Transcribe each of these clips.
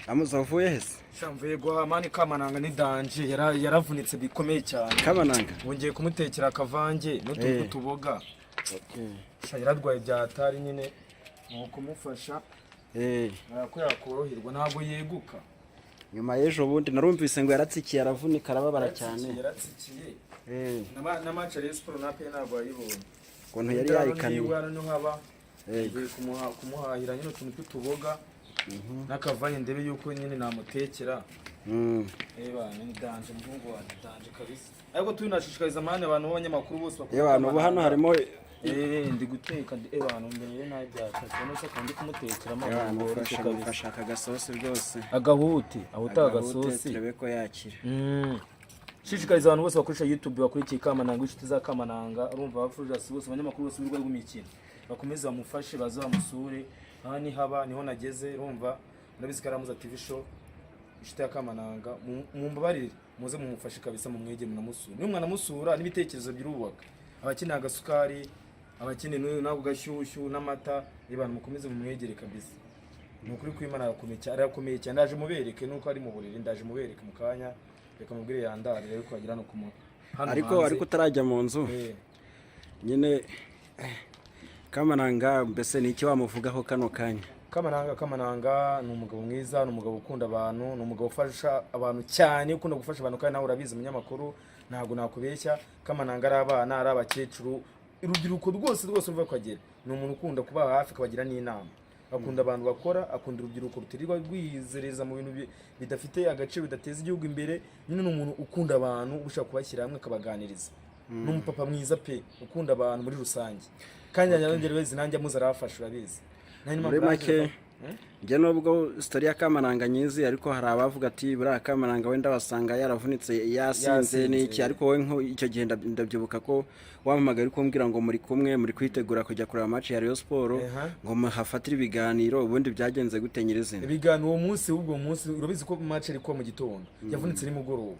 Amuza, uvuye hese? Mvuye guhaha man. Kamananga ni danger, yaravunitse bikomeye cyane. Kamananga? Wongeye kumutekera akavange n'utuntu tw'utuboga. Sha, yararwaye bya hatari nyine, ni ukumufasha ko yakoroherwa, ntabwo yeguka. Nyuma y'ejo bundi narumvise ngo yaratsikiye, aravunika, arababara cyane. Yaratsikiye. Na match ya Rayon Sport na APR ntabwo yayibonye. Ukuntu yari yayikaniye. Niwe hano haba ngiye kumuhahira nyine utuntu tw'utuboga n'akavange, ndebe yuko nyine namutekera. Eba ni danger, muhungu wanjye, danger kabisa. Ariko tunashishikariza man abantu b'abanyamakuru bose bakunda Iyo bantu ubu hano Kamananga. harimo Ndi guteka, ndi abantu mbere nabi byatatu nose akaba ndi kumutekera Iyo amaguru bantu yoroshye mufasha kabisa. mufasha aka gasosi rwose. Agahute ahuta. Agahute, Agasosi. turebe ko yakira. Shishikariza abantu bose bakoresha YouTube, bakurikiye Kamananga, inshuti za Kamananga, urumva, abafurujasi bose, abanyamakuru bose b'urwego rw'imikino, bakomeze bamufashe, baze bamusure. Aha ni haba niho nageze, urumva, murabizi ko ari Amuza TV Show, inshuti ya Kamananga. Mumbabarire muze mumufashe kabisa, mumwegere, munamusure. Niyo mwanamusura n'ibitekerezo birubaka. Abakeneye agasukari, abakeneye n'uyu n'ako gashyushyu n'amata, abantu mukomeze mumwegere kabisa. Ni ukuri kw'Imana, arakomeye cyane, arakomeye cyane. Ndaje mubereke nuko ari mu buriri, ndaje mubereke mu kanya. Reka mubwire yandare rero ko wagira hano Ariko hanze. ariko utarajya mu nzu nyine, Kamananga mbese ni iki wamuvugaho kano kanya? Kamananga, Kamananga ni umugabo mwiza, ni umugabo ukunda abantu, ni umugabo ufasha abantu cyane, ukunda gufasha abantu, kandi nawe urabizi umunyamakuru, ntabwo nakubeshya. Kamananga ari abana, ari abakecuru, urubyiruko rwose rwose ruva ukagera, ni umuntu ukunda kuba hafi, akabagira n'inama. Akunda abantu bakora, akunda urubyiruko rutirirwa rwizereza mu bintu bidafite agaciro, bidateza igihugu imbere. Nyine ni umuntu ukunda abantu, ushaka kubashyira hamwe akabaganiriza. Ni umupapa mwiza pe, ukunda abantu muri rusange, kandi nanjye urabizi, nanjye amuzi arafasha, urabizi. Nanjye Muri impamvu make, njye nubwo story ya Kamananga nyizi, ariko hari abavuga ati buriya Kamananga wenda basanga yaravunitse yasinze Yasinze. n'iki. Ariko wowe nko icyo gihe ndabyibuka ko wampamagaye uri kumbwira ngo muri kumwe, muri kwitegura kujya kureba match ya Rayon Sport, ngo muhafatire ibiganiro. Ubundi byagenze gute nyirizina? Ibiganiro uwo munsi, ubwo munsi urabizi ko match iri kuba mu gitondo, yavunitse nimugoroba.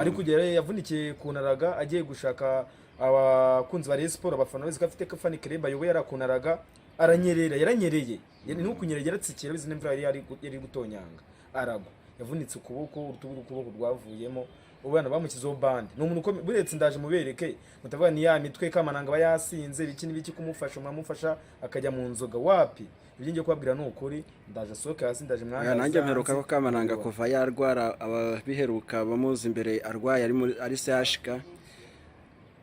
Ariko kugera yavunikiye ku Naraga agiye gushaka abakunzi ba Rayon Sport, abafana bazi ko afite fan club ayoboye, arakunaraga aranyerera, yaranyereye. Ni ukunyerera, yaratsikiye, urabizi n'imvura yari gutonyanga, aragwa, yavunitse ukuboko, urutugu rw'ukuboko rwavuyemo. Ubu bana bamushyizeho bande. Ni umuntu ukomeye buretse, ndaje mubereke, mutavuga ni ya mitwe Kamananga aba yasinze ibiki n'ibiki, kumufasha muramufasha akajya mu nzoga, wapi. Ibyo ngiye kubabwira ni ukuri. Ndaje asohoke hasi, ndaje Oya, mwana. nanjye mperuka ko Kamananga kuva yarwara, ababiheruka bamuzi imbere arwaye ari muri ari CHK,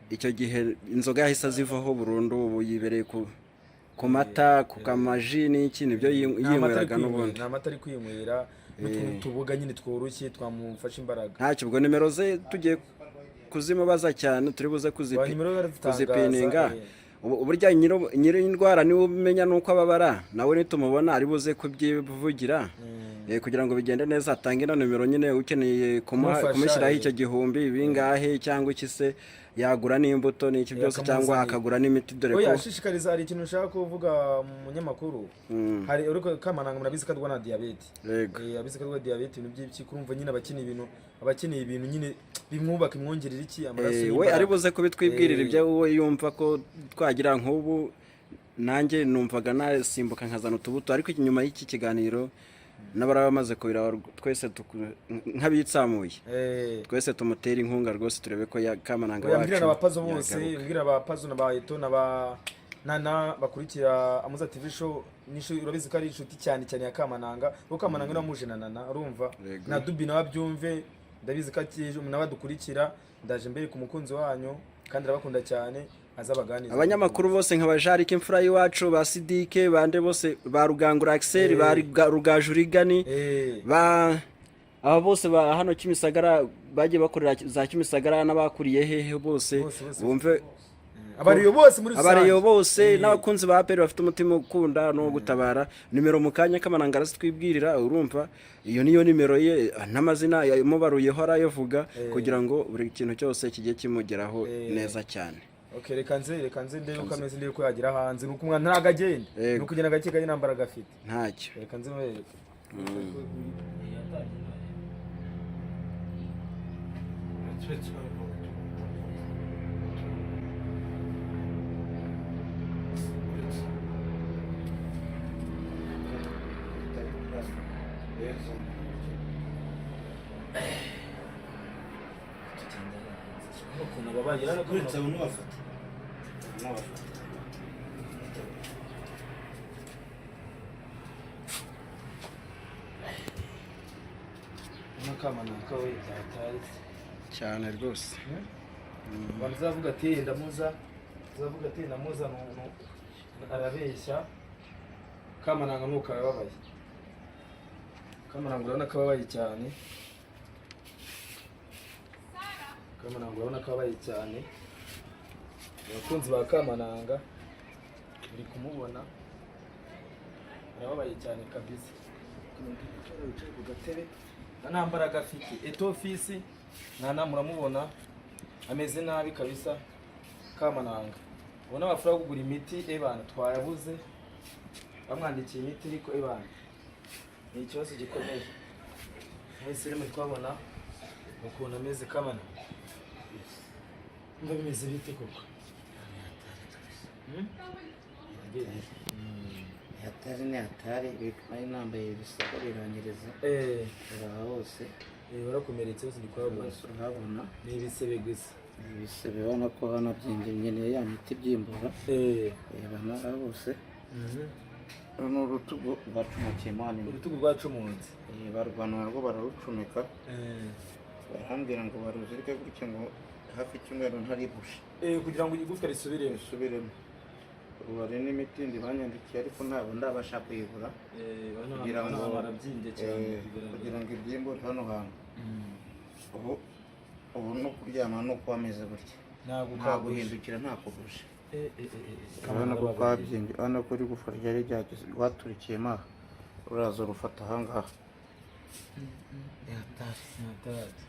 icyo gihe inzoga yahise azivaho burundu. Ubu yibereye ku mata, ku kamaji n'iki, nibyo yinyweraga n'ubundi. Ni amata ari kwinywera n'utuntu tuboga nyine tworoshye twamufasha imbaraga. Ntacyo, ubwo nimero ze tugiye kuzimubaza cyane, turi buze Ba, nimero ye arazitangaza, kuzipininga. Burya nyiri indwara niwe umenya n'uko ababara, nawe nitumubona ari buze kubyivugira. Kugira ngo bigende neza atange ino nimero nyine, ukeneye Kumufasha, kumushyiraho icyo gihumbi bingahe cyangwa iki se, yagura n'imbuto n'iki byose cyangwa akamuzanira. akagura n'imiti, dore Oya, ko ashishikariza, hari ikintu ushaka kuvuga mu munyamakuru. Hari ariko Kamananga murabizi ko arwara na diyabete. Yego. Abizi ko arwara diyabete, ibintu by'ibiki, kurumva nyine abakeneye ibintu nyine bimwubaka, imwongerera iki, amaraso We n'imbaraga. ari buze kubitwibwirira ibyo we yumva ko twagira. Nk'ubu nanjye numvaga nasimbuka nkazana utubuto, ariko nyuma y'iki kiganiro n'abari bamaze kubiraba twese nk'abitsamuye, twese tumutera inkunga rwose, turebe ko ya Kamananga Oya, mbwira wacu na ba Pazo bose, yagaruka. mbwira ba Pazo na ba Eto na ba Nana bakurikira Amuza TV Show. Nishu urabizi ko ari inshuti cyane cyane ya Kamananga, kuko Kamananga niwe wamuje na Nana, urumva. Yego. Na Dubi nawe abyumve, ndabizi ko akije nawe adukurikira. Ndaje mbere ku mukunzi wanyu, kandi arabakunda cyane, azabaganiriza. Abanyamakuru bose nka bajarike imfura y'iwacu, ba Sidike, bande bose, ba Rugangura Axel, ba Rugaju Rigani, ba aba bose ba hano Kimisagara, bagiye bakorera za Kimisagara n'abakuriye hehe bose, Bose, bose. bumve. Abariyo bose muri rusange. Abariyo bose n'abakunzi ba APR bafite umutima ukunda no gutabara, nimero mu kanya Kamananga twibwirira. Urumva iyo niyo nimero ye n'amazina yamubaruyeho arayavuga, kugira ngo buri kintu cyose kijye kimugeraho neza cyane. Okay, reka nze ndebe uko ameze, ndebe ko yagera hanze. Nuko umwana ntabwo agenda. Yego. Nuko ugenda gake gake, nta mbaraga afite. Ntacyo. Reka nze mwereke. Turetse. Tugenda ukuntu ababaye urabona ko Uretse abo ntubafata. Ntubafata. Ubona Kamananga we byataritse. Cyane rwose. Abantu uzavuga ati ndamuza, uzavuga ati ndamuza, arabeshya. Kamananga nuko arababaye. Kamananga urabona ko ababaye cyane. Kamananga urabona ko ababaye cyane. Abakunzi ba Kamananga muri kumubona, arababaye cyane kabisa. Wicaye ku gatebe nta mbaraga afite. Eto ofisi nta, muramubona ameze nabi kabisa. Kamananga ubona amafaranga yo kugura imiti ebana twayabuze, bamwandikiye imiti ariko ebana ni ikibazo gikomeye. Mwese rero muri twabona ukuntu ameze. Kamana, mba bimeze bite koko? Hmm? Hatari ni hatari, nari nambaye ibisabo biranyereza. Uraha hose. Warakomeretse hose ndi kuhabona. Hose urahabona. Ni ibisebe gusa. Ni ibisebe, ubona ko hanabyimbye, nkeneye ya miti ibyimbura. Reba naha hose. Uru ni urutugu rwacumukiyemo hano imbere. Urutugu rwacumunze. Barwana narwo bararucomeka, barambwira ngo baruzirike gutya ngo hafi icyumweru ntaribushe. Kugira ngo igufwa risubiremo. Risubiremo. Ubu hari n'imiti ndi banyandikiye ariko ntabwo ndabasha kuyigura. Kugira ngo Barabyimbye cyane. Kugira ngo ibyimbure hano hantu. Ubu no kuryama no kuba ameze gutya. Ntabwo Nta kagusha. guhindukira, nta kugusha. Urabona ko kwabyimbye, urabona ko igufa ryari ryageze rwaturikiyemo aha, ruraza rufata ahangaha.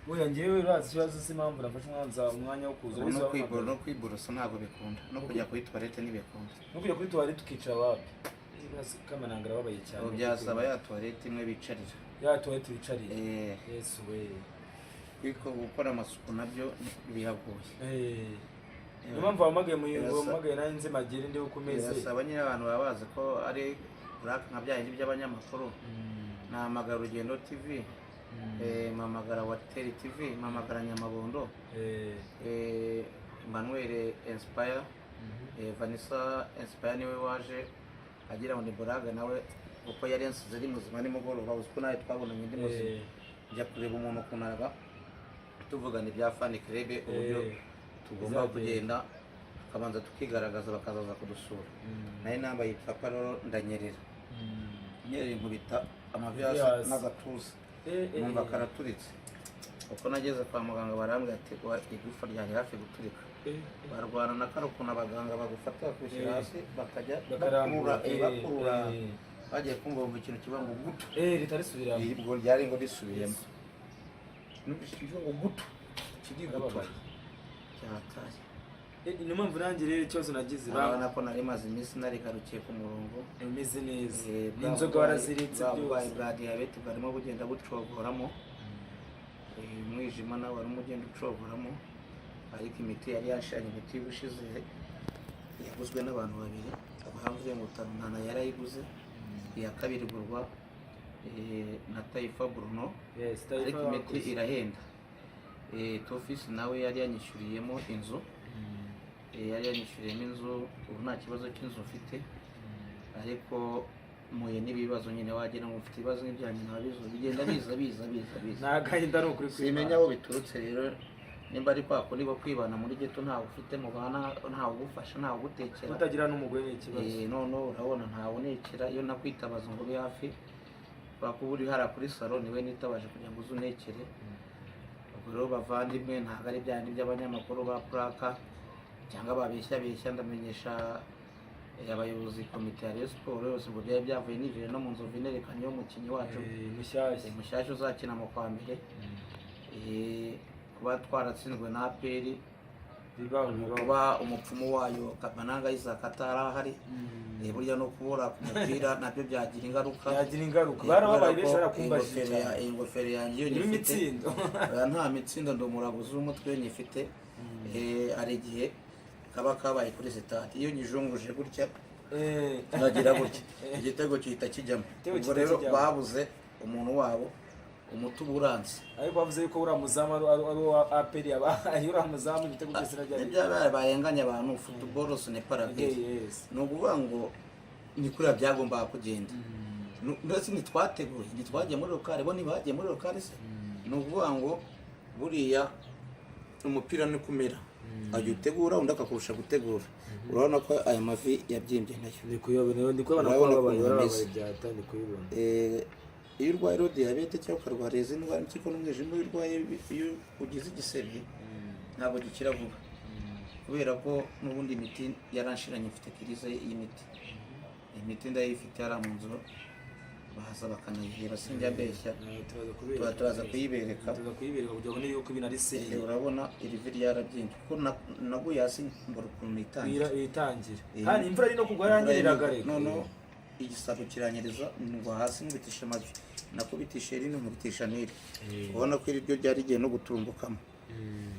Oya, njyewe urazi ikibazo si impamvu nafashe umwanya wo kuza. Ubu no kwibora no kwiborosa ntabwo bikunda, no kujya kuri toilette ntibikunda. No kujya kuri toilette ukicara wapi? Urazi Kamananga arababaye cyane. Ubu byasaba ya toilette imwe bicarira. Ya toilette wicarira. Yesu we. Ariko gukora amasuku nabyo biragoye. Niyo mpamvu wahamagaye mu wahamagaye nanjye nze magere ndebe uko umeze. Birasaba nyine abantu baba bazi ko ari black nka bya bindi by'abanyamakuru. Nahamagara Urugendo TV, mpamagara Wateri TV, mpamagara Nyamabondo, Emmanuel Inspire, Vanessa Inspire niwe waje agira ngo ni buraga nawe, kuko yari yansize ari muzima nimugoroba. Uzi ko nawe twabonanye ndi muzima, njya kureba umuntu ukuntu tuvugana ibya fan club, uburyo tugomba Bizagenda. kugenda tukabanza tukigaragaza bakazaza kudusura. Nari nambaye ipapa rero ndanyerera, nyerera inkubita amavi hasi Hasi. n'agatuza, numva karaturitse. Uko nageze kwa muganga barambwira ati: "Igufa ryari hafi guturika." Barwana na kano ukuntu abaganga bagufata bakagushyira hasi bakajya Bakarambura, bakurura, bakurura. Bagiye kumva bumva ikintu kiba ngo gutu. Ritarisubiramo. Ubwo ryari ngo risubiyemo, numvise ikintu ngo gutu kirigutura. Arababaye. Cyataye. Niyo mpamvu nanjye rero ikibazo nagize Urabona ko nari maze iminsi narigarukiye ku murongo. Umeze neza. Bwa N'inzoga waraziritse. bwa burwayi Byose. bwa diyabete bwarimo bugenda bucogoramo. Umwijima nawe warimo ugenda ucogoramo, ariko imiti yari yashanye, imiti y'ubushize yaguzwe n'abantu babiri abahamvuye ngo Tarunana yarayiguze, iya kabiri igurwa na Taifa Bruno. Yes, Taifa. Ariko imiti Wakoze. irahenda. Tofisi nawe yari yanyishyuriyemo inzu. Yari yanyishyuriyemo inzu, ubu nta kibazo cy'inzu mfite, ariko mpuye n'ibibazo nyine wagira ngo mfite ibibazo nk'ibya nyina wabizo, bigenda biza biza biza biza. Ni agahinda, ni ukuri. Simenya aho biturutse rero, nimba ari kwa kundi ko kwibana muri ghetto, ntawe ufite mubana, ntawe ugufasha, ntawe ugutekera. Kutagira n'umugore ni ikibazo. Noneho urabona ntawe unekera, iyo nakwitabaza ngo ube hafi wakuba uri hariya kuri salo, niwe nitabaje kugira ngo uze unekere. Ubwo rero bavandimwe, ntabwo ari bya bindi by'abanyamakuru ba puraka cyangwa babeshya beshya. Ndamenyesha abayobozi komite ya Rayon Sports yose ngo byari byavuye nijoro no mu Nzovu inerekanye umukinnyi wacu Mushyashya. Mushyashya uzakina mu kwa mbere. Kuba twaratsinzwe na APR Bibaho, bibaho. Kuba umupfumu wayo Kabananga Isaac atari ahari, burya no kubura ku mupira nabyo byagira ingaruka. Byagira ingaruka. Barababaye Kubera benshi, ko barakumbajije ingofero cyane. Ingofero yanjye iyo Irimo nyifite imitsindo. Oya, nta mitsindo, ndi umuraguzi w'umutwe nyifite. Hari igihe kaba kabaye kuri sitade, iyo nyijunguje gutya, nkagira gutya, igitego gihita kijyamo. Igitego Ubwo gihita rero kijyamo. babuze umuntu wabo, umuti uba uranze. Ariko bavuze yuko uriya muzamu ari uwa APR, yabaye uriya muzamu ibitego byose nabyo. Nibyo, barenganya abantu. Football ce n'est pas la guerre. Ni ukuvuga ngo ni kuriya byagombaga kugenda. Ndetse ntitwateguye, ntitwagiye muri local, bo ntibagiye muri local se. Ni ukuvuga ngo buriya umupira ni kumera, ajya utegura undi akakurusha gutegura. Urabona ko aya mavi yabyimbye nayo. Ndi kuyabona, ndi kubona ko Urabona babaye ukuntu barababaye ameze. byata, ndi kuyibona. Iyo urwaye rero diyabete cyangwa ukarwara izindi ndwara, impyiko n'umwijima, iyo urwaye, iyo ugize igisebe ntabwo gikira vuba, kubera ko n'ubundi imiti yaranshiranye. Mfite crise y'imiti, imiti ndayifite hariya mu nzu, baza bakanayihera, sinjya mbeshya. Turaza Tuba turaza kuyibereka. Turaza kuyibereka kugira ngo yuko ibintu ari sérieux. Urabona iri vi ryarabyimbye kuko naguye hasi mbura ukuntu nitangira. Yitangira kandi imvura iri no kugwa, yaranyereraga reka. Noneho igisabo kiranyereza, ngwa hasi nkubitisha amavi, nakubitisha iri, nkubitisha n'iri. Ubona ko iri ryo ryari rigiye no guturumbukamo,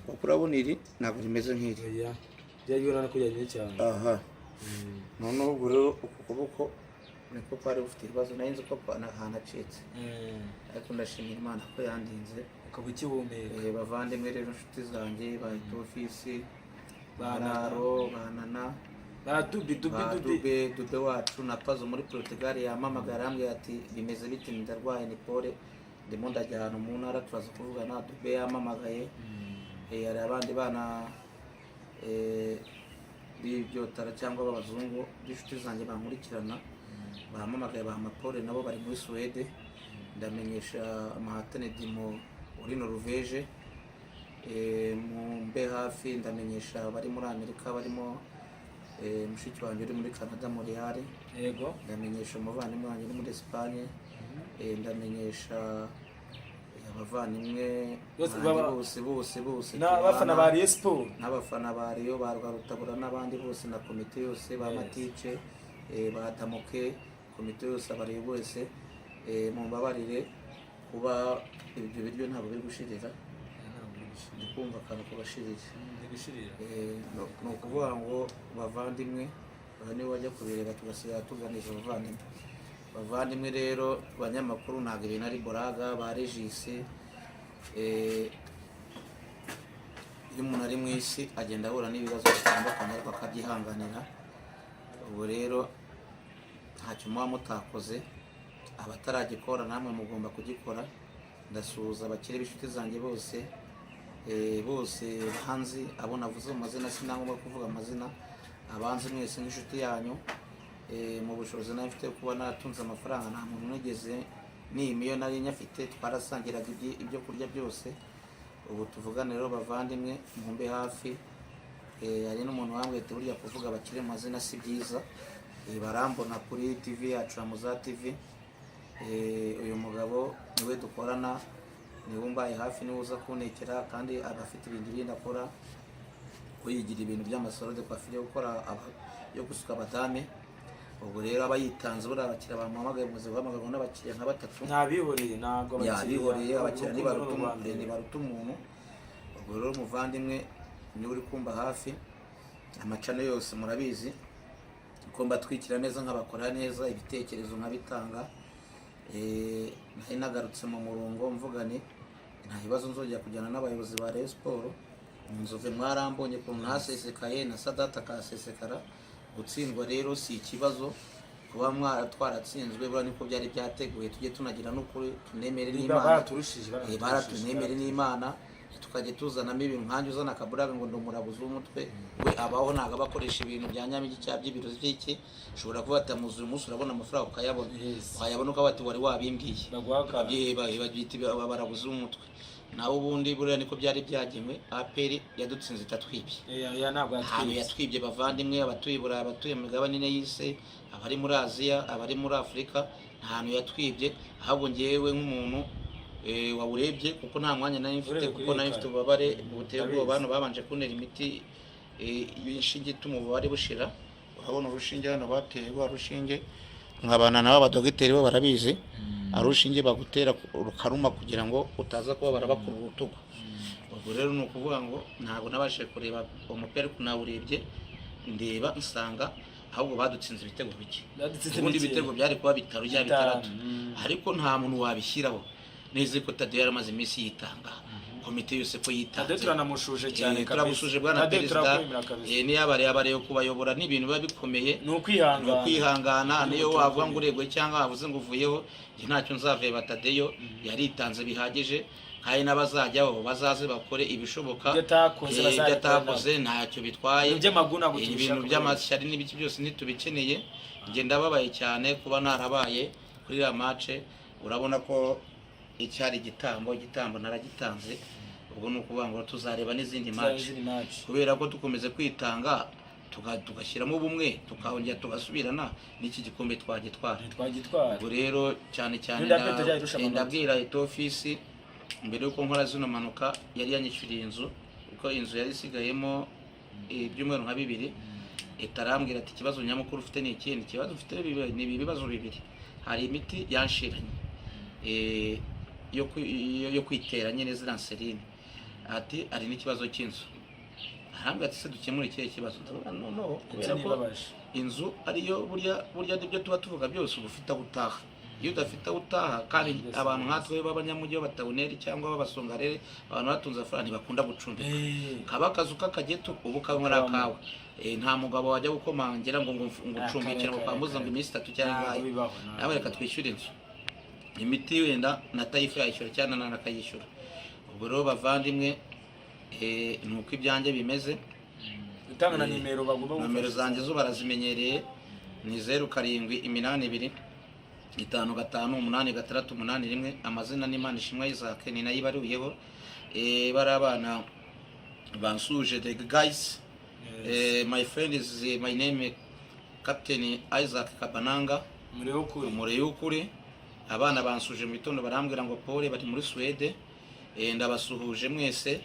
kuko urabona iri ntabwo rimeze nk'iri. Oya, byari bibona ko byari cyane. Aha, noneho ubwo rero uku kuboko niko kwari gufite ibibazo. Nari nzi ko ahantu acitse, ariko ndashimira Imana ko yandinze. Ukaba ukihumeka. Bavandimwe rero, inshuti zanjye ba ofisi, Ba bararo banana, ba dubi dubi ba dubi. Dube, Dube wacu na Pazo muri Portugal yampamagara, arambwira ati: "Bimeze bite?" "Ndarwaye, ni pole, ndimo ndajya ahantu mu ntara, turaza kuvugana." Dube yampamagaye. Hari abandi bana b'ibyotara cyangwa b'abazungu b'inshuti zanjye bankurikirana bampamagaye, ba Pole nabo bari muri Suwede. Ndamenyesha Mahatane Dimo uri Noruveje, mumbe hafi. Ndamenyesha abari muri Amerika barimo mushiki wanjye uri muri Canada, Montreal. Ndamenyesha umuvandimwe wanjye uri muri Espagne. Ndamenyesha abavandimwe Bose banjye bose bose bose n'abafana tubana, ba Rayon Sport. N'abafana ba Rayon, ba Rwarutabura n'abandi bose na komite yose, ba Matice, ba Damoke, komite yose, abariyo bose, mumbabarire kuba ibyo biryo ntabwo biri gushirira. Ndi kumva akantu kubashirira. Ni ukuvuga ngo bavandimwe, aha nibo bajya kubireba, tugasigara tuganisha abavandimwe. Bavandimwe rero, banyamakuru, ntabwo ibintu ari boraga ba regisi. Iyo umuntu ari mu isi agenda ahura n'ibibazo bitandukanye, ariko akabyihanganira. Ubu rero ntacyo muba mutakoze, abataragikora namwe mugomba kugikora. Ndasuhuza abakire b'inshuti zanjye bose, bose banzi, abo navuze mu mazina, sinangomba kuvuga amazina, abanzi mwese nk'inshuti yanyu. Mu bushobozi nari mfite kuba naratunze amafaranga, nta muntu nigeze nima. Iyo nari nyafite twarasangiraga ibyo kurya byose. Ubu tuvugane rero, bavandimwe, mumbe hafi. Hari n'umuntu wambwiye ati: "Burya kuvuga abakire mu mazina si byiza." Barambona kuri TV yacu ya Muza TV. Uyu mugabo niwe dukorana, niwe umbaye hafi, niwe uza kuntekera, kandi aba afite ibintu bindi akora, kuyigira ibintu by'ama salon de coiffure, yo gukora yo gusuka abadame. Ubwo rero aba yitanze. Buriya abakiriya bamuhamagaye, mumaze guhamagarwa n'abakiriya nka batatu. Ntabihoreye, ntabwo Yabihoreye, abakiriya urukundo ntibaruta ni urwa mbere. Ntibaruta umuntu. Ubwo rero umuvandimwe niwe uri kumba hafi, amacano yose murabizi ko mbatwikira neza, nkabakora neza, ibitekerezo nkabitanga. Nari nagarutse mu murongo, mvuga ni nta bibazo nzongera kujyana n'abayobozi ba Rayon Sport mu nzove. Mwarambonye ukuntu ntasesekaye na Sadata akasesekara. Gutsindwa rero si ikibazo, kuba mwara twaratsinzwe buriya niko byari byateguye. Tujye tunagira n'ukuri, tunemere n'Imana. Baraturushije. Baratunemere n'Imana, tukajya tuzanamo ibintu nkanjye uzana akaburaga ngo ndi umurabuzi w'umutwe, we abaho ntabwo aba akoresha ibintu bya nyamigi cyangwa by'ibirozi by'iki. Ushobora kuba batamuzi, uyu munsi urabona amafaranga ukayabona, wayabona ukaba bati wari wabimbwiye. Baguha akantu. Babyita abarabuzi b'umutwe. Nawe ubundi buriya niko byari byagenwe. APR yadutsinze itatwibye. Ya, ntabwo Ahantu yatwibye. Yatwibye. Bavandimwe, abatuye i Burayi, abatuye mu migabane ine y'isi, abari muri Aziya, abari muri Afurika, nta hantu yatwibye. Ahubwo ngewe nk'umuntu Wawurebye kuko nta mwanya nari mfite, Urebye kuko kuri nari ekara. mfite ububabare buteye Ndabizi. ubwoba. Hano babanje kuntera imiti y'inshinge ituma ububabare bushira. Urabona urushinge hano bateye, rwa rushinge nkabana nabo abadogiteri bo barabizi, ari urushinge bagutera rukaruma kugira ngo utaza kubabara bakura urutugu. Ubwo rero ni ukuvuga ngo ntabwo nabashije kureba umupira, ariko nawurebye ndeba nsanga ahubwo badutsinze ibitego bike. Badutsinze Ubundi bike. ibitego byari kuba bitanu cyangwa Bitanu, bitandatu, ariko nta muntu wabishyiraho neza ko Tadeyo yaramaze iminsi yitanga, komite yose ko yitanze. Tadeyo turanamushuje cyane kabisa. Turamushuje bwana Tadeyo perezida. turakwemera kabisa. Niyo abareba kubayobora ni ibintu biba bikomeye. Ni ukwihangana. Ni ukwihangana. Niyo wavuga ngo ureguye cyangwa wavuze ngo uvuyeho, njye ntacyo nzaveba. Tadeyo yaritanze bihagije, kandi n'abazajyaho bazaze bakore ibishoboka. Ibyo atakoze Ibyo bazabikora. atakoze ntacyo bitwaye. Ibintu by'amagu ntabwo tubishaka. Ibintu by'amashyari n'ibiki byose ntitubikeneye. Njye ndababaye cyane kuba narabaye kuri iriya match. Urabona ko icyari igitambo, igitambo naragitanze. Ubwo ni ukuvuga ngo tuzareba n'izindi match, Izindi match. kubera ko dukomeze kwitanga, tugashyiramo ubumwe, tukongera tugasubirana, n'iki gikombe twagitwara. Twagitwara. Ubwo rero cyane cyane N'inda Petero irusha amanota. ndabwira leta ofisi, mbere yuko nkora zino mpanuka yari yanyishyuriye inzu, kuko inzu yari isigayemo ibyumweru nka 2. Leta arambwira ati: "Ikibazo nyamukuru ufite ni ikindi ikibazo ufite ni ibi bibazo bibiri. Hari imiti yanshiranye yo kwitera nyine ziriya insuline." Ati: "Hari n'ikibazo cy'inzu." Arambwira ati: "Se dukemure ikihe kibazo?" Ndavuga: "No, no, kubera ko Ibabaje. inzu ariyo burya burya nibyo tuba tuvuga byose, uba ufite aho utaha. Iyo udafite aho utaha, kandi abantu nkatwe b'abanyamujyi b'abatawuneri cyangwa b'abasongarere, abantu batunze amafaranga ntibakunda gucumbika. Kaba akazu k'akageto ubu kaba ari akawe. Nta mugabo wajya gukomangira ngo ucumbikire, ngo Kare, kwambuza ngo kare. iminsi 3 cyangwa Ntabwo ingahe. bibaho, ntabwo. Nawe reka twishyure inzu, imiti wenda na tayifu yayishyura cyangwa na akayishyura." Ubwo rero bavandimwe, ni uko ibyanjye bimeze. Utanga na nimero bagomba Nomero gufasha. zanjye zo barazimenyereye, ni 0782558681. Amazina ni Manishimwe Isaac, ni nayo ibaruyeho. Bari abana bansuje, the guys. My friend is my name Captain Isaac Kabananga. Murebe ukuri. Umure y'ukuri. Abana bansuje mu gitondo, barambwira ngo pole, bari muri Suwede. Ndabasuhuje mwese,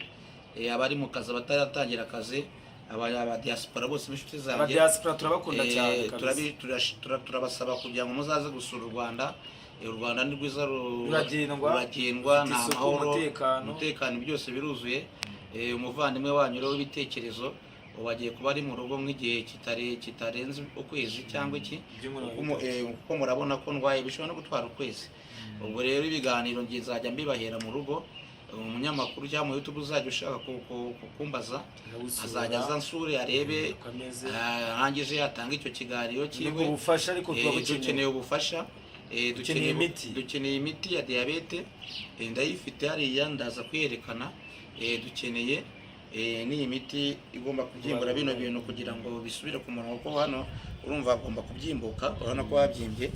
abari mu kazi, abataratangira akazi, aba diaspora bose b'inshuti zanjye. Abadiaspora turabakunda cyane kabisa. Turabasaba kugira ngo muzaze gusura u Rwanda. U Rwanda ni rwiza, Ruragendwa. ruragendwa, Rufite ni isuku, amahoro, umutekano. Umutekano byose biruzuye. Umuvandimwe wanyu rero w'ibitekerezo ubu agiye kuba ari mu rugo nk'igihe kitarenze ukwezi cyangwa iki, Ibyumweru kuko kuko murabona ko ndwaye, bishobora no gutwara ukwezi. Ubwo rero ibiganiro ngiye nzajya mbibahera mu rugo. Umunyamakuru cyangwa mu YouTube uzajya ushaka kumbaza Ndagusura. azajya aza nsure arebe, Uko ameze. Arangije atanga icyo kiganiro cyiwe. Nibwo bufasha ariko tuba bukeneye. Dukeneye ubufasha. Dukeneye imiti. Dukeneye imiti ya diyabete. Ndayifite hariya, ndaza kuyerekana. Dukeneye n'iyi miti igomba kubyimbura bino bintu kugira ngo bisubire ku murongo, kuko hano urumva agomba kubyimbuka, urabona ko babyimbye.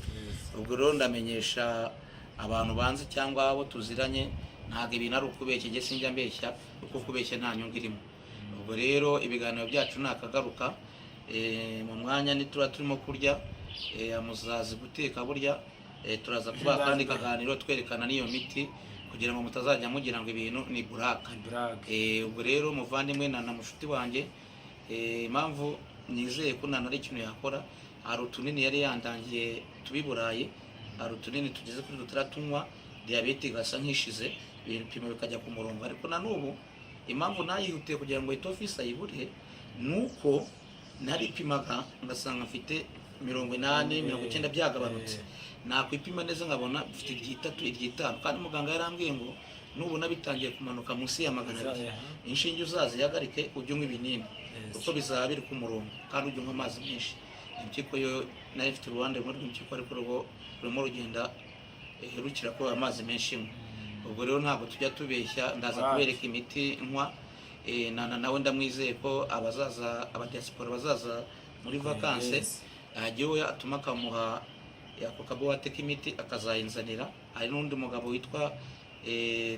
Ubwo rero ndamenyesha abantu banzi cyangwa abo tuziranye, ntabwo ibintu ari ukubeshya. Njye sinjya mbeshya, kuko kubeshya nta nyungu irimo. Ubwo rero ibiganiro byacu ni akagaruka. Mu mwanya nituba turimo kurya, muzazi guteka burya, turaza kubaha akandi kaganiro twerekana n'iyo miti kugira ngo mutazajya mugira ngo ibintu ni buraka. Blague. Ubwo rero muvandimwe na mushuti wanjye, impamvu nizeye ko nta ari ikintu yakora, hari utunini yari yandangiye tuba i Burayi, hari utunini tugeze kuri dutandatu tunywa, diyabete igasa nk'ishize, ibipimo bikajya ku murongo. Ariko na n'ubu impamvu nayihutiye kugira ngo ito ofisi ayibure ni uko naripimaga ngasanga mfite 80, 90, byagabanutse. Nakwipima neza nkabona mfite iry'itatu, iry'itanu, kandi muganga yarambwiye ngo nubona bitangiye kumanuka munsi ya 200, inshinge uzazihagarike, ujye unywa ibinini, kuko bizaba biri ku murongo, kandi ujye unywa amazi menshi. Impyiko yo nayo ifite uruhande rumwe rw'impyiko, ariko rwo rurimo rugenda rukira kubera amazi menshi nywa. Ubwo rero ntabwo tujya tubeshya, ndaza kubereka imiti nywa. Na nawe ndamwizeye ko abazaza, abadiaspora bazaza muri vacances, ajyewe atuma akamuha ako kabuwate k'imiti akazayinzanira. Hari n'undi mugabo witwa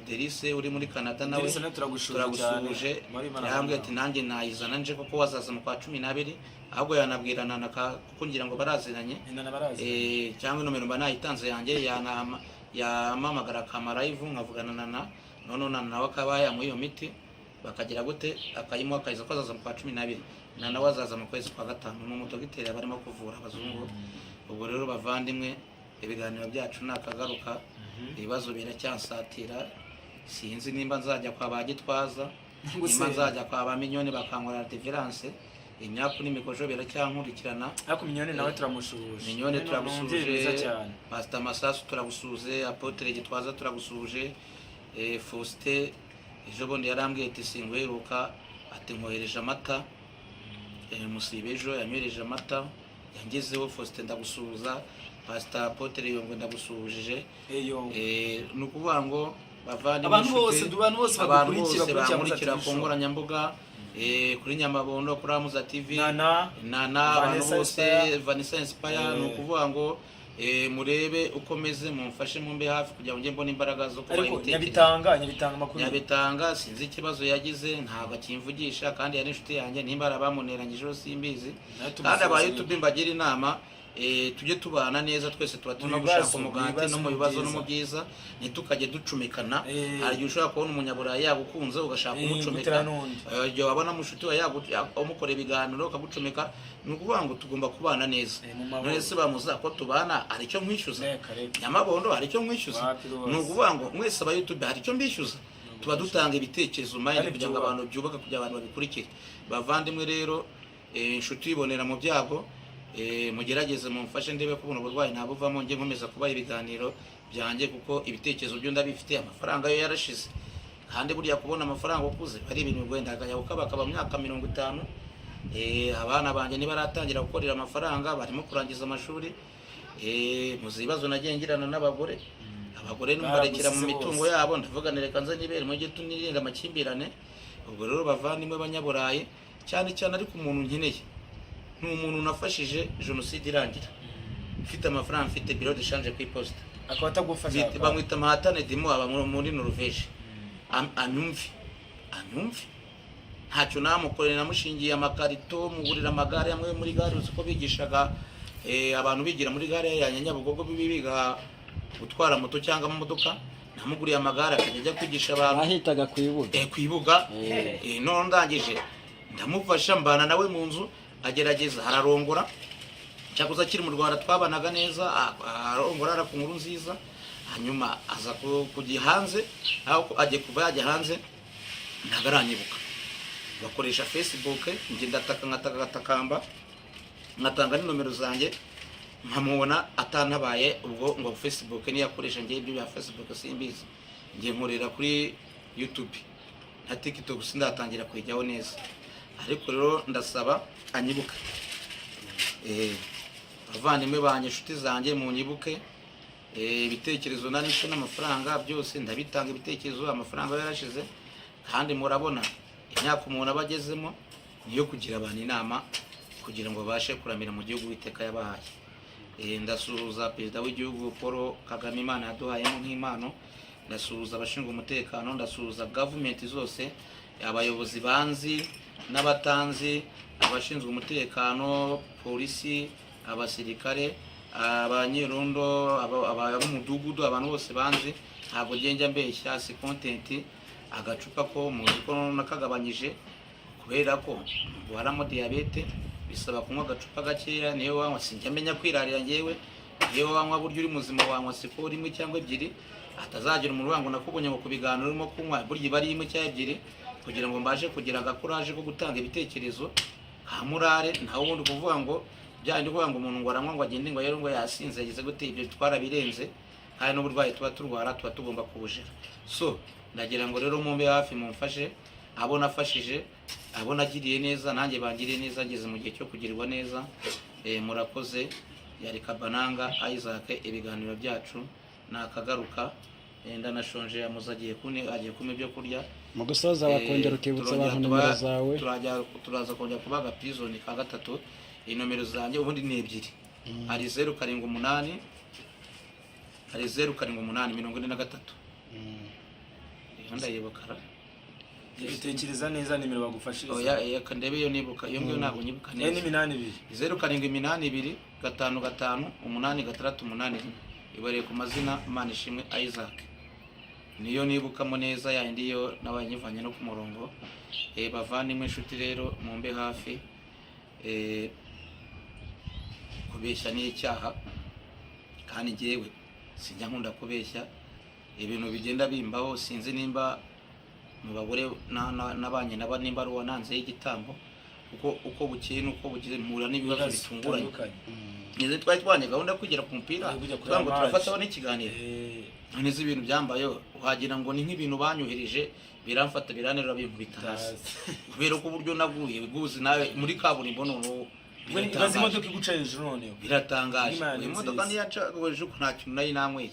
Delice uri muri Canada nawe. Delice nawe turagushuje Turagusuhuje. cyane. Muri Imana Yarambwiye nawe. ati: "Nanjye nayizana nje," kuko wazaza mu kwa 12, ahubwo yanabwirana na kuko ngira ngo baraziranye. Inana barazi. Cyangwa inomero mba nayitanze yanjye yanama Yampamagara akampa live, nkavugana na noneho na nawe akaba yamuha iyo miti, bakagira gute, akayimuha, akayiza ko azaza mu kwa 12, na nawe azaza mu kwezi kwa gatanu. Ni umudogiteri barimo kuvura abazungu. Ubwo rero bavandimwe, ibiganiro byacu nakagaruka. Ibibazo biracyansatira, sinzi nimba nzajya kwa ba Gitwaza, nimba nzajya kwa ba Minyoni bakankora diverance. Imyaku n'imikojo biracyankurikirana. Ariko Minyoni nawe turamushuhuje. Minyoni Ni umubyeyi mwiza turagusuhuje. cyane. Pasita Masasu turagusuhuje, Apôtre Gitwaza turagusuhuje. Faustin ejo bundi yarambwiye ati singuheruka, ati nkohereje amata. Musibe ejo yanyohereje amata yangezeho. Faustin ndagusuhuza, Pasita Apôtre Yongwe ndagusuhuje. Eyo. Ni ukuvuga ngo bavandimwe, Abantu inshuti, bose, abantu bose abantu badukurikira, bose bakurikira Amuza bankurikira TV ku Show. nkoranyambuga, kuri Nyamabondo, kuri Amuza TV, Nana. Nana, abantu Vanessa bose, Inspire. Vanessa Inspire. Ni ukuvuga ngo murebe uko meze, mumfashe, mumbe hafi kugira ngo njye mbone imbaraga zo kubaha Ariko ibitekerezo. Nyabitanga amakuru. Nyabitanga sinzi ikibazo yagize, ntabwo akimvugisha kandi yari inshuti yanjye. Nimba hari abamuneranyijeho simbizi. Nawe Kandi aba tumusuhuze. YouTube mbagira inama, tujye tubana neza twese, tuba turimo Mu gushaka bibazo, mu umugati bibazo no mu ni bibazo no mu byiza. byiza, ntitukajye ducumikana. Hari igihe ushobora kubona umunyaburayi yagukunze ugashaka kumucomeka. Gutera n'undi. Igihe wabona mushuti wawe umukorera ibiganiro ukagucomeka. Ni ukuvuga ngo tugomba kubana neza. Mu mahoro. None se bamuza ko tubana, hari icyo nkwishyuza? Reka, reka. Nyamabondo, hari icyo nkwishyuza? Wapi rwose. Ni ukuvuga ngo mwese aba YouTube hari icyo mbishyuza? Tuba dutanga ibitekerezo mayindi Kandi kugira ngo byubaka. abantu byubaka, kugira abantu babikurikire. Bavandimwe rero, inshuti ibonera mu byago. Mugerageze mumfashe ndebe ko buno burwayi ntabuvamo, njye nkomeza kubaha ibiganiro byanjye, kuko ibitekerezo byo ndabifite, amafaranga yo yarashize. Kandi buriya kubona amafaranga ukuze ari ibintu bigoye. Ndagaya bakaba mu myaka 50. Abana banjye ntibaratangira gukorera amafaranga, barimo kurangiza amashuri. Muzi ibibazo nagiye ngirana n'abagore. Abagore numbarekera mu Baragusize mitungo bose. yabo, ndavuga nti reka nze nibere mujye tunirinda amakimbirane. Ubwo rero bavandimwe banyaburayi, cyane cyane ariko umuntu nkeneye ni umuntu nafashije jenoside irangira, mfite amafaranga, mfite bureau de change ku iposita. Akaba atagufasha. Bamwita Mahatane Dimo, aba muri Norvège. Anyumve, anyumve, ntacyo namukorera. Namushingiye amakarito, mugurira amagare amwe muri gare. Uzi ko bigishaga abantu bigira muri gare ya Nyabugogo, biga gutwara moto cyangwa amamodoka. Namuguriye amagare akajya ajya kwigisha abantu. Ahitaga ku ibuga. Ku ibuga. None ndangije ndamufasha, mbana nawe mu nzu, agerageza ararongora. Cyakoze akiri mu Rwanda twabanaga neza, arongora ara ku nkuru nziza, hanyuma aza kujya hanze. Aho agiye kuva yajya hanze ntabwo aranyibuka. Bakoresha Facebook, njye ndataka, nkataka, ngatakamba, nkatanga n'inomero zanjye, nkamubona atantabaye. Ubwo ngo Facebook niyo akoresha, njye ibyo bya Facebook simbizi. Njye nkorera kuri YouTube na TikTok, sindatangira kuyijyaho neza. Ariko rero ndasaba anyibuke. Abavandimwe banjye, inshuti zanjye, munyibuke. Ibitekerezo nanishe n'amafaranga byose ndabitanga. Ibitekerezo, amafaranga yarashize, kandi murabona imyaka umuntu aba agezemo niyo kugira abantu inama kugira ngo babashe kuramira mu gihugu Uwiteka yabahaye. Ndasuhuza perezida w'igihugu Paul Kagame, Imana yaduhayemo nk'impano. Ndasuhuza abashinzwe umutekano, ndasuhuza gavumenti zose, abayobozi banzi n'abatanzi, abashinzwe umutekano, polisi, abasirikare, abanyerondo, ab'umudugudu, abantu bose banzi. Ntabwo njya mbeshya, si content. Agacupa ko muzi ko nakagabanyije kubera ko ndwaramo diyabete, bisaba kunywa agacupa gakeya. Niyo wanywa, sinjya menya kwirarira njyewe. Niyo wanywa burya uri muzima, wanywa sikoro imwe cyangwa ebyiri. Hatazagira umuntu uvuga ngo nakubonye ngo ku biganiro urimo kunywa. Burya iba ari imwe cyangwa ebyiri kugira ngo mbashe kugira agakuraje ko gutanga ibitekerezo ka murare. Nawe ubundi kuvuga ngo bya bindi kuvuga ngo umuntu ngo aranywa ngo agende ngo rero ngo yasinze yagize gute, ibyo twarabirenze. Kandi n'uburwayi tuba turwara tuba tugomba kubujera. So ndagira ngo rero mumbe hafi, mumfashe. Abo nafashije, abo nagiriye neza, nanjye bangiriye neza, ngeze mu gihe cyo kugirirwa neza. Murakoze. Yari Kabananga Isaac. Ibiganiro byacu nakagaruka. Ndanashonje, amuza agiye kune, agiye kumpa ibyo kurya. Mu gusoza wakongera ukibutsa turongera abantu nimero zawe. Turaza kongera kubaga prison ka gatatu. Inomero zanjye ubundi ni ebyiri. Hari 078, hari 078 43. Iyo ndayibuka ra. Tekereza neza nimero bagufashiriza. Oya, reka ndebe iyo nibuka. Iyo ngiyo ntabwo nyibuka Ni neza. 82. 0782 55 86 81. Ibareye ku mazina Manishimwe Isaac, niyo nibukamo neza, yandi yo nabaye nyivanye no ku murongo. Bavandimwe, inshuti rero, mumbe hafi. Kubeshya ni icyaha, kandi njyewe sinjya nkunda kubeshya. Ibintu bigenda bimbaho, sinzi nimba mu bagore nabanye naba nimba ari uwananzeho igitambo, kuko uko bukeye n'uko bugize mpura n'ibibazo bitunguranye. Bitandukanye. Nize twari twanye gahunda yo kugera ku mupira, Yo kujya tuvuga ngo kureba match. turafataho n'ikiganiro. None se ibintu byambayeho wagira ngo ni nk'ibintu banyohereje, biramfata, biranterura, binkubita hasi, kubera ko uburyo naguye guzi nawe muri kaburimbo noneho Ibaze biratangaje. imodoka iguca hejuru noneho. Biratangaje. Imana Iyi nziza. modoka ntiyacagoje ko nta kintu nari nanyweye.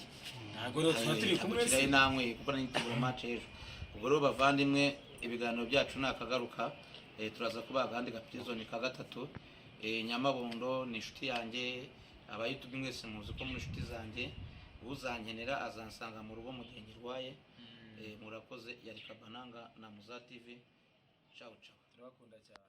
Ntabwo rero tuba turi kumwe Ntabwo se. nari nanyweye kuko nari nitegura match ejo. Ubwo rero bavandimwe, ibiganiro byacu ni akagaruka. Turaza kubaha agandi gapizoni ka gatatu. Nyamabondo ni inshuti yanjye, abayitubi mwese muzi ko muri inshuti zanjye. Uzankenera azansanga mu rugo mu gihe ngirwaye. Murakoze. Yari Kabananga na Muza TV. Ciao ciao. Turabakunda cyane.